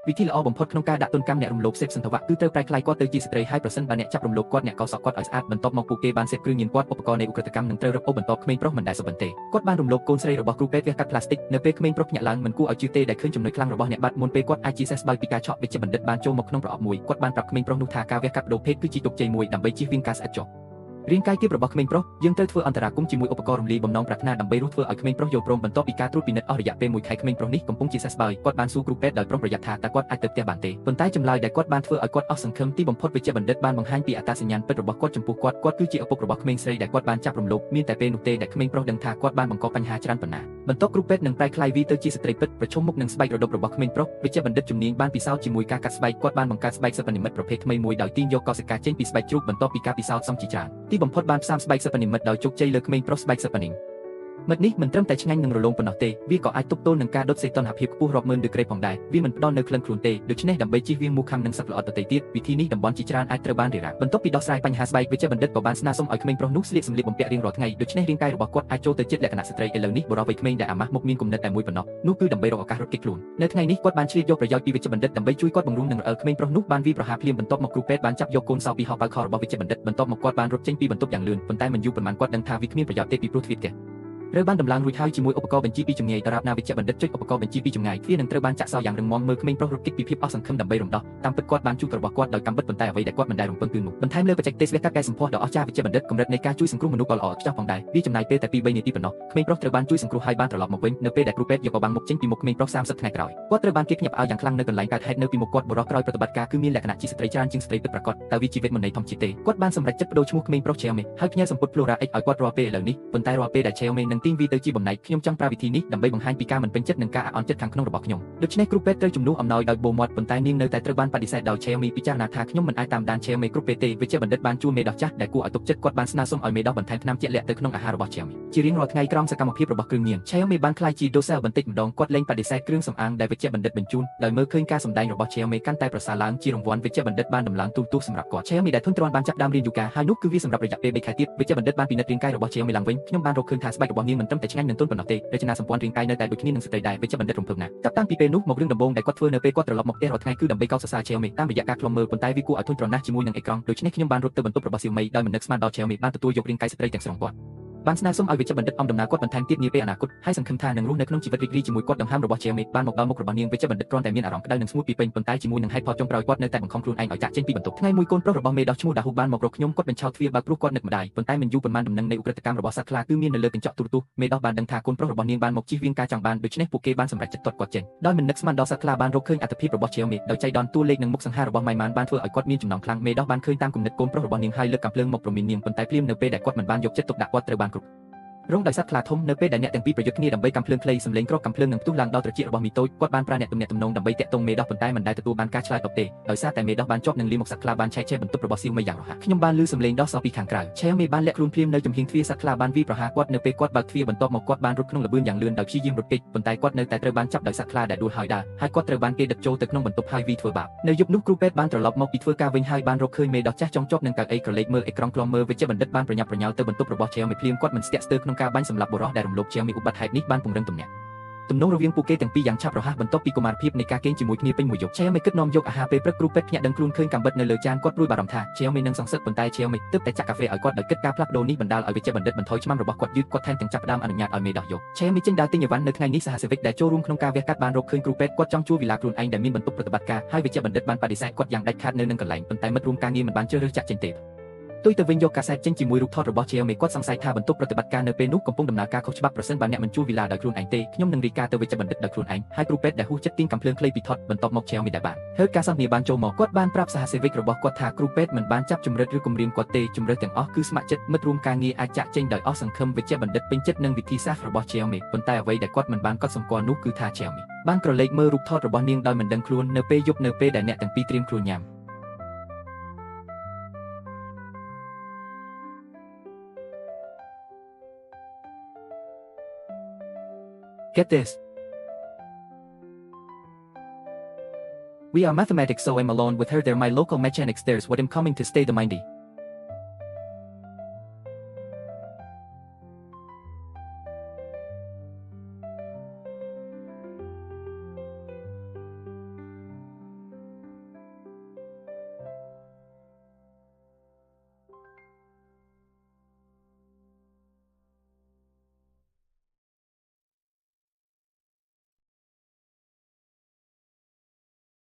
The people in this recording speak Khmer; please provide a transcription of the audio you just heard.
វិធីល្អបំផុតក្នុងការដាក់ទណ្ឌកម្មអ្នករំលោភសេពសន្ថវៈគឺត្រូវប្រែក្លាយគាត់ទៅជាស្ត្រីហើយប្រសិនបើអ្នកចាប់រំលោភគាត់អ្នកកោសក់គាត់ឲ្យស្អាតបន្ទាប់មកពួកគេបានសេពគ្រឿងញៀនគាត់ឧបករណ៍នៃឧក្រិដ្ឋកម្មនឹងត្រូវរឹបអូសបន្ទាប់ក្មេងប្រុសមិនដែលសុបិនទេគាត់បានរំលោភកូនស្រីរបស់គ្រូពេទ្យវះកាត់ផ្លាស្ទិកនៅពេលក្មេងប្រុសភ្ញាក់ឡើងមិនគួរឲ្យជឿទេដែលឃើញចំណុចខ្លាំងរបស់អ្នកបាត់មុនពេលគាត់អាចជាសះស្បើយពីការឆក់វេជ្ជបណ្ឌិតបានចូលមកក្នុងប្រអប់មួយគាត់បានប្រាប់ក្មេងប្រុសនោះថាការវះកាត់ប្ដូរភេទគឺជាជោគជ័យមួយដើម្បីជៀសវាងការស្អិតចុះរាងកាយទាបរបស់ក្មេងប្រុសយើងត្រូវធ្វើអន្តរាគមន៍ជាមួយឧបករណ៍រំលាយបំណងប្រាថ្នាដើម្បីរស់ធ្វើឲ្យក្មេងប្រុសយល់ព្រមបន្ទាប់ពីការត្រួតពិនិត្យអស់រយៈពេលមួយខែក្មេងប្រុសនេះកំពុងជាសះស្បើយគាត់បានសួរគ្រូពេទ្យដោយប្រុងប្រយ័ត្នថាតើគាត់អាចទៅផ្ទះបានទេប៉ុន្តែចម្លើយដែលគាត់បានធ្វើឲ្យគាត់អស់សង្ឃឹមទីបំផុតវេជ្ជបណ្ឌិតបានបង្ហាញពីអត្តសញ្ញាណពិតរបស់គាត់ចំពោះគាត់គាត់គឺជាឪពុករបស់ក្មេងស្រីដែលគាត់បានចាប់រំលោភមានតែពេលនោះទេដែលក្មេងប្រុសដឹងថាគាត់បានបង្កបញ្ហាច្រើនប៉ុណ្ណាបន្ទាប់គ្រូពេទ្យនឹងប្រែក្លាយវីទៅជាស្ត្រីពិតប្រឈមមុខនឹងស្បែករដុបរបស់ក្មេងប្រុសវេជ្ជបណ្ឌិតជំនាញបានពិសោធន៍ជាមួយការកាត់ស្បែកគាត់បានបង្កើតស្បែកសិប្បនិម្មិតប្រភេទថ្មីមួយដោយទាញយកកោសិកាចេញពីស្បែកជ្រូកបន្ទាប់ពីការពិសោធន៍សំជាច្រើនទីបំផុតបានផ្សាំស្បែកសិប្បនិម្មិតដោយជោគជ័យលើក្មេងប្រុសស្បែកសិប្បនិម្មិតនេះមិនត្រឹមតែឆ្ងាញ់និងរលោងប៉ុណ្ណោះទេវាក៏អាចទប់ទល់នឹងការដុតសីតុណ្ហភាពខ្ពស់រាប់ម៉ឺនដឺក្រេផងដែរវាមិនផ្ដល់នូវក្លិនខ្លួនទេដូច្នេះដើម្បីជៀសវាងមូសខាំនិងសត្វល្អិតដទៃទៀតវិធីនេះតំបន់ជាច្រើនអាចត្រូវបានរារាំងបន្ទាប់ពីដោះស្រាយបញ្ហាស្បែកវេជ្ជបណ្ឌិតក៏បានស្នើសុំឲ្យក្មេងប្រុសនោះស្លៀកសម្លៀកបំពាក់រៀងរាល់ថ្ងៃដូច្នេះរាងកាយរបស់គាត់អាចចូលទៅជិតលក្ខណៈស្ត្រីឥឡូវនេះបុរសវ័យក្មេងដែលអាម៉ាស់មុខមានគំនិតតែមួយប៉ុណ្ណោះនោះគឺដើម្បីរកឱកាសរត់គេចខ្លួននៅថ្ងៃនេះគាត់បានឆ្លៀតយកប្រយោជន៍ពីវេជ្ជបណ្ឌិតដើម្បីជួយគាត់បង្រួមនឹងរអិលក្មេងប្រុសនោះបានវាយប្រហារភ្លាមបន្ទាប់មកគ្រូពេទ្យបានចាប់យកកូនសោពីហោប៉ៅខរបស់វេជ្ជបណ្ឌិតបន្ទាប់មកគាត់បានរត់ចេញពីបន្ទប់យ៉ាងលឿនប៉ុន្តែមិនយូរប៉ុន្មានគាត់ដឹងថាវាគ្មានប្រយោជន៍ទេពីព្រោះទ្វារផ្ទះត្រូវបានដំឡើងរួចហើយជាមួយឧបករណ៍បញ្ជាពីចម្ងាយដរាបណាវេជ្ជបណ្ឌិតចុចឧបករណ៍បញ្ជាពីចម្ងាយទ្វារនឹងត្រូវបានចាក់សោយ៉ាងរឹងមាំមើលក្មេងប្រុសរត់គេចពីភាពអស់សង្ឃឹមដើម្បីរំដោះតាមពិតគាត់បានជួបរបស់គាត់ដោយកម្មវិតប៉ុន្តែអ្វីដែលគាត់មិនដែលរំពឹងគឺនោះបន្ថែមលើបច្ចេកទេសវះកាត់កែសម្ផស្សដ៏អស្ចារ្យវេជ្ជបណ្ឌិតកម្រិតនៃការជួយសង្គ្រោះមនុស្សក៏ល្អឥតខ្ចោះផងដែរវាចំណាយពេលតែ 2-3 នាទីប៉ុណ្ណោះក្មេងប្រុសត្រូវបានជួយសង្គ្រោះហើយបានត្រឡប់មកវិញនៅពេលដែលគ្រូពេទ្យយកបាំងមុខចេញពីមុខក្មេងប្រុស30ថ្ងៃក្រោយគាត់ត្រូវបានគេភ្ញាក់ផ្អើលយ៉ាងខ្លាំងនៅកន្លែងកើតហេតុនៅពីមុខគាត់បុរសក្រោយប្រតិបត្តិការគឺមានលក្ខណៈជាស្ត្រីច្រើនជាងស្ត្រីពិតប្រាកដតែវាជាវេទមន្តធម្មជាតិទេគាត់បានសម្រេចចិត្តប្ដូរឈ្មោះក្មេងប្រុស Xiaomi ហើយផ្ញើសម្ពុត Flora X ឲ្យគាត់រាល់ពេលឥឡូវនេះប៉ុន្តែរាល់ពេលដែល Xiaomi នឹងទាញវាទៅជាបំណែកខ្ញុំចង់ប្រើវិធីនេះដើម្បីបង្ហាញពីការមិនពេញចិត្តនិងការអន់ចិត្តខាងក្នុងរបស់ខ្ញុំដូច្នេះគ្រូពេទ្យត្រូវជំនួសអំណោយដោយបូមាត់ប៉ុន្តែនាងនៅតែត្រូវបានបដិសេធដោយ Xiaomi ពិចារណាថាខ្ញុំមិនអាចតាមដាន Xiaomi គ្រប់ពេលទេវេជ្ជបណ្ឌិតបានជួលមេដោះចាស់ដែលគួរឲ្យទុកចិត្តគាត់បានស្នើសុំឲ្យមេដោះបន្ថែមថ្នាំជាក់លាក់ទៅក្នុងអាហាររបស់ Xiaomi ជារៀងរាល់ថ្ងៃក្រោមសកម្មភាពរបស់គ្រឿងញៀន Xiaomi បានក្លាយជា docile បន្តិចម្ដងគាត់លែងបដិសេធគ្រឿងសម្អាងដែលវេជ្ជបណ្ឌិតបញ្ជូនដោយមើលឃើញការសម្ដែងរបស់ Xiaomi កាន់តែប្រសើរឡើងជារង្វាន់វេជ្ជបណ្ឌិតបានដំឡើងទូរទស្សន៍សម្រាប់គាត់ Xiaomi ដែលធន់ទ្រាំបានចាប់ផ្ដើមរៀនយូហ្គាហើយនោះគឺវាសម្រាប់រយៈពេល3ខែទៀតវេជ្ជបណ្ឌិតបានពិនិត្យរាងកាយរបស់ Xiaomi ឡើងវិញខ្ញុំបានរកឃើញថាស្បែករបស់នាងមិនត្រឹមតែឆ្ងាញ់និងទន់ប៉ុណ្ណោះទេរចនាសម្ព័ន្ធរាងកាយនៅតែដូចគ្នានឹងស្ត្រីដែរវេជ្ជបណ្ឌិតរំភើបណាស់ចាប់តាំងពីពេលនោះមករឿងដំបូងដែលគាត់ធ្វើនៅពេលគាត់ត្រឡប់មកផ្ទះរាល់ថ្ងៃគឺដើម្បីកោតសរសើរ Xiaomi តាមរយៈការឃ្លាំមើលប៉ុន្តែវាគួរឲ្យធុញទ្រាន់ណាស់ជាមួយនឹងអេក្រង់ដូច្នេះខ្ញុំបានរត់ទៅបន្ទប់របស់ Xiaomi ដោយមិននឹកស្មានដល់ Xiaomi បានទទួលយករាងកាយស្ត្រីទាំងស្រុងគាត់បានស្នើសុំឲ្យវេជ្ជបណ្ឌិតអំដំណើរគាត់បន្ថែមទៀតនាពេលអនាគតហើយសង្ឃឹមថានឹងរស់នៅក្នុងជីវិតរីករាយជាមួយគាត់ដង្ហើមរបស់ Xiaomi បានមកដល់មុខរបស់នាងវេជ្ជបណ្ឌិតគ្រាន់តែមានអារម្មណ៍ក្តៅនិងស្ងួតពីពេញប៉ុន្តែជាមួយនឹងហេតុផលចុងក្រោយគាត់នៅតែបង្ខំខ្លួនឯងឲ្យចាក់ចេញពីបន្ទប់ថ្ងៃមួយកូនប្រុសរបស់មេដោះឈ្មោះដាហ៊ូបានមករកខ្ញុំគាត់បញ្ឆោតទ្វារបើកព្រោះគាត់នឹកម្ដាយប៉ុន្តែមិនយូរប៉ុន្មានដំណឹងនៃឧក្រិដ្ឋកម្មរបស់សត្វខ្លាគឺមាននៅលើកញ្ចក់ទូរទស្សន៍មេដោះបានដឹងថាកូនប្រុសរបស់នាងបានមកជៀសវាងការចង់បានដូច្នេះពួកគេបានសម្រេចចិត្តទាត់គាត់ចេញដោយមិននឹកស្មានដល់សត្វខ្លាបានរកឃើញអត្ថភាពរបស់ Xiaomi ដោយចៃដន្យតួលេខនិងមុខសង្ហារបស់ម៉ៃម៉ានបានធ្វើឲ្យគាត់មានចំណងខ្លាំងមេដោះបានឃើញតាមគំនិតកូនប្រុសរបស់នាងហើយលើកកាំភ្លើងមកប្រមាននាងប៉ុន្តែភ្លាមនៅពេលដែលគាត់មិនបានយកចិត្តទុកដាក់គាត់ត្រូវបានគ្រប់រងដោយសត្វខ្លាធំនៅពេលដែលអ្នកទាំងពីរប្រយុទ្ធគ្នាដើម្បីកាំភ្លើងខ្លីសម្លេងគ្រាប់កាំភ្លើងនឹងផ្ទុះឡើងដល់ត្រចៀករបស់មីតូចគាត់បានប្រើអ្នកទំនាក់ទំនងដើម្បីទាក់ទងមេដោះប៉ុន្តែមិនដែលទទួលបានការឆ្លើយតបទេដោយសារតែមេដោះបានជាប់នឹងលាមកសត្វខ្លាបានឆែកឆេរបន្ទប់របស់សៀវមីយ៉ាងរហ័សខ្ញុំបានឮសម្លេងដោះសោពីខាងក្រៅឆែមេបានលាក់ខ្លួនភ្លាមនៅចំហៀងទ្វារសត្វខ្លាបានវាយប្រហារគាត់នៅពេលគាត់បើកទ្វារបន្ទាប់មកគាត់បានរត់ក្នុងល្បឿនយ៉ាងលឿនដោយព្យាយាមរត់គេចប៉ុន្តែគាត់នៅតែត្រូវបានចាប់ដោយសត្វខ្លាដែលដួលហើយដើរហើយគាត់ត្រូវបានគេដឹកចូលទៅក្នុងបន្ទប់ហើយវាយធ្វើបាបនៅយប់នោះគ្រូពេទ្យបានត្រឡប់មកពីធ្វើការវិញហើយបានរកឃើញមេដោះចាស់ចង់ជាប់នឹងកៅអីក្រឡេកមើលអេក្រង់ក្លំមើលវេជ្ជបណ្ឌិតបានប្រញាប់ប្រញាល់ទៅបន្ទប់របស់ឆែមេភ្លាមគាត់មិនស្ទាក់ស្ទើរក្នុងការបាញ់សម្លាប់បុរសដែលរំលោភ Xiaomi ឧបទ្ទហេតុនេះបានពង្រឹងទំនាក់ទំនងរវាងពួកគេទាំងពីរយ៉ាងឆាប់រហ័សបន្ទាប់ពីកុមារភាពនៃការគេងជាមួយគ្នាពេញមួយយប់ Xiaomi គិតនាំយកអាហារពេលព្រឹកគ្រូពេទ្យភ្ញាក់ដឹងខ្លួនឃើញកាំបិតនៅលើចានគាត់ព្រួយបារម្ភថា Xiaomi នឹងសង្សឹកប៉ុន្តែ Xiaomi ទើបតែចាក់កាហ្វេឲ្យគាត់ដោយគិតការផ្លាស់ប្ដូរនេះបណ្ដាលឲ្យវេជ្ជបណ្ឌិតបន្ថយឆ្មាំរបស់គាត់យឺតគាត់ថែមទាំងចាប់ផ្ដើមអនុញ្ញាតឲ្យមេដោះយក Xiaomi ចេញដើរទិញអីវ៉ាន់នៅថ្ងៃនេះសហសេវិកដែលចូលរួមក្នុងការវះកាត់បានរកឃើញគ្រូពេទ្យគាត់ចង់ជួលវីឡាខ្លួនឯងដែលមានបន្ទប់ប្រតិបត្តិការហើយវេជ្ជបណ្ឌិតបានបដិសេធគាត់យ៉ាងដាច់ខាតនៅនឹងកន្លែងប៉ុន្តែមិត្តរួមការងារមិនបានជ្រើសរើសចាក់ចេញទេទុយទៅវិញយកកាសែតចេញជាមួយរូបថតរបស់ Xiaomi គាត់សង្ស័យថាបន្ទប់ប្រតិបត្តិការនៅពេលនោះកំពុងដំណើរការខុសច្បាប់ប្រសិនបើអ្នកមិនជួលវីឡាដោយខ្លួនឯងទេខ្ញុំនឹងរាយការណ៍ទៅវេជ្ជបណ្ឌិតដោយខ្លួនឯងហើយគ្រូពេទ្យដែលហួសចិត្តទាញកាំភ្លើងខ្លីពីថតបន្ទាប់មក Xiaomi ដែលបានហើយការសន្ទនាបានចូលមកគាត់បានប្រាប់សហសេវិករបស់គាត់ថាគ្រូពេទ្យមិនបានចាប់ជំរិតឬគំរាមគាត់ទេជំរើសទាំងអស់គឺស្ម័គ្រចិត្តមិត្តរួមការងារអាចចាក់ចេញដោយអស់សង្ឃឹមវេជ្ជបណ្ឌិតពេញចិត្តនឹងវិធីសាស្ត្ររបស់ Xiaomi ប៉ុន្តែអ្វីដែលគាត់មិនបានកត់សម្គាល់នោះគឺថា Xiaomi បានក្រឡេកមើលរូបថតរបស់នាងដោយមិនដឹងខ្លួននៅពេលយប់នៅពេលដែលអ្នកទាំងពីរត្រៀមខ្លួនញ៉ាំGet this. We are mathematics so I'm alone with her there my local mechanics there's what I'm coming to stay the mindy.